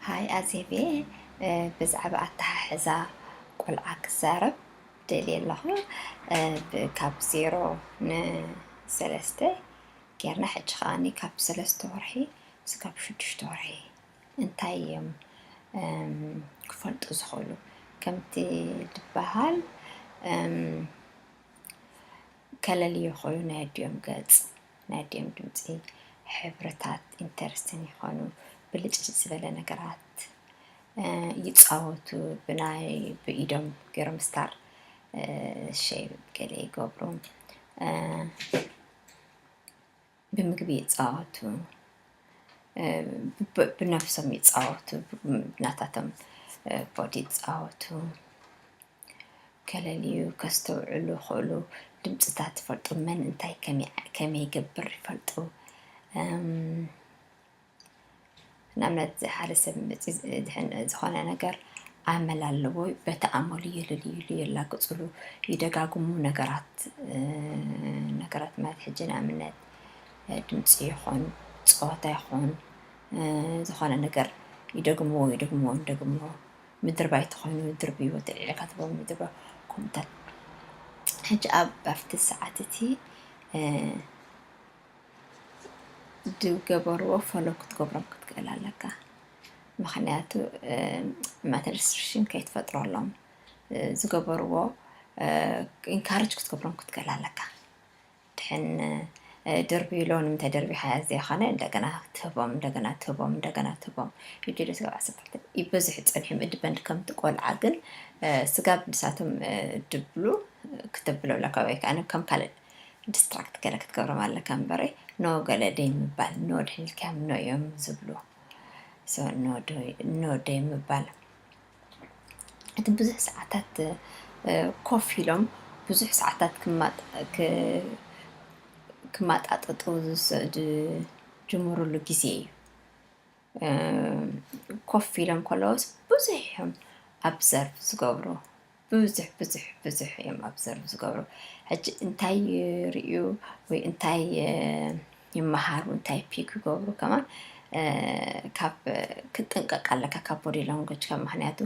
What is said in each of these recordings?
ሃይ ኣዜቤ፣ ብዛዕባ ኣተሓሕዛ ቆልዓ ክዛረብ ደልየ ኣለኹ። ካብ ዜሮ ንሰለስተ ጌርና፣ ሕጂ ከዓኒ ካብ ሰለስተ ወርሒ ስጋብ ሽዱሽተ ወርሒ እንታይ እዮም ክፈልጡ ዝኽእሉ? ከምቲ ዝበሃል፣ ከለልዮ ኮይኑ ናይ ኣዲኦም ገጽ፣ ናይ ኣዲኦም ድምጺ፣ ሕብርታት ኢንተረስትን ይኾኑ። ብልጭልጭ ዝበለ ነገራት ይፃወቱ። ብናይ ብኢዶም ገይሮም ስታር ሸይብ ገለ ይገብሩ። ብምግቢ ይፃወቱ። ብነብሶም ይፃወቱ። ብናታቶም ቦዲ ይፃወቱ። ከለልዩ ከስተውዕሉ ይኽእሉ። ድምፅታት ይፈልጡ። መን እንታይ ከመይ ይገብር ይፈልጡ። ንኣብነት፣ ሓደ ሰብ መፂ ድሕን ዝኾነ ነገር ኣመል ኣለዎ። በቲ ኣመሉ የለልዩሉ፣ የላግፅሉ፣ ይደጋግሙ ነገራት። ነገራት ማለት ሕጂ ንኣብነት ድምፂ ይኹን፣ ፀወታ ይኹን፣ ዝኾነ ነገር ይደግምዎ፣ ይደግምዎ፣ ይደግምዎ። ምድርባይ ተኾይኑ ድርብይዎ፣ ተልዒልካ ትቦ ምድርባ ኮምታት። ሕጂ ኣብ ኣብቲ ሰዓት እቲ ዝገበርዎ ፎሎ ክትገብሮም ክትክእል ኣለካ። ምክንያቱ ማተርስትሪሽን ከይትፈጥረሎም ዝገበርዎ ኢንካረጅ ክትገብሮም ክትክእል ኣለካ። ድሕን ድርቢ ኢሎ ንምንታይ ደርቢኻ ዘይኾነ እንደገና ትህቦም፣ እንደገና ትህቦም፣ እንደገና ትህቦም። ይብሉ ስጋብ ዓሰርተ ክልተ ይበዝሑ ጸኒሖም። እድበንድ ከምቲ ቆልዓ ግን ስጋብ ንሳቶም ድብሉ ክትብሎ ኣለካ፣ ወይ ከዓ ከም ካልእ ዲስትራክት ገለ ክትገብሮም ኣለካ እምበረ፣ ኖ ገለ ደይ ምባል፣ ኖ ድሕን ኢልካዮም ኖ እዮም ዝብሉ። ኖ ደይ ምባል። እቲ ብዙሕ ሰዓታት ኮፍ ኢሎም ብዙሕ ሰዓታት ክማጣጠጡ ዝጅምሩሉ ግዜ እዩ። ኮፍ ኢሎም ከለዎስ ብዙሕ እዮም ኣብዘርቭ ዝገብሩ። ብዙሕ ብዙሕ ብዙሕ እዮም ኣብዘርቭ ዝገብሩ። ሕጂ እንታይ ይርእዩ ወይ እንታይ ይመሃሩ፣ እንታይ ፒክ ይገብሩ ከማን ካብ ክትጥንቀቅ ኣለካ ካብ ቦዲ ላንጎጅ ካብ ምክንያቱ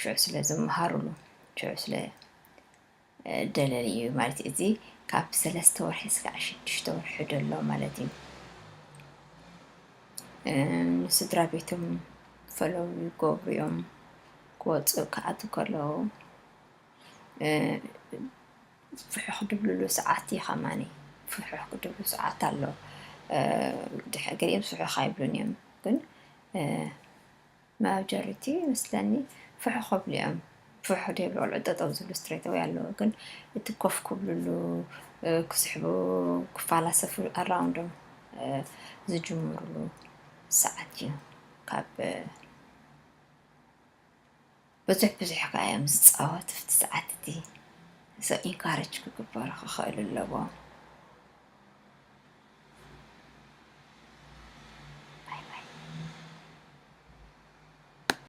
ሽዑ ስለ ዝመሃሩሉ ሽዑ ስለ ደለል እዩ ማለት እዩ። እዚ ካብ ሰለስተ ወርሒ ስጋዕ ሽዱሽተ ወርሒ ደሎ ማለት እዩ። ንስድራ ቤቶም ፈለው ይገብሩ እዮም። ክወፁ ክኣቱ ከለዉ ፍሕኽ ድብልሉ ሰዓት እዩ ከማኒ። ፍሕኽ ድብሉ ሰዓት ኣሎ። ገሊኦም ፍሕኽ ኣይብሉን እዮም ግን ማጆሪቲ ይመስለኒ ፍሕኽ ክብሉ እዮም። ፍሕኽ ደይብሉ ቆልዑ ጠጠው ዝብሉ ስትሬት ወይ ኣለዉ ግን እቲ ኮፍ ክብልሉ ክስሕቡ ክፋላሰፉ ኣራውንዶም ዝጅምሩሉ ሰዓት እዩ። ካብ ብዙሕ ብዙሕ ከዓ እዮም ዝፃወቱ ኣብቲ ሰዓት እቲ። So ኢንካረጅ ክግበሩ ክኽእሉ ኣለዎም።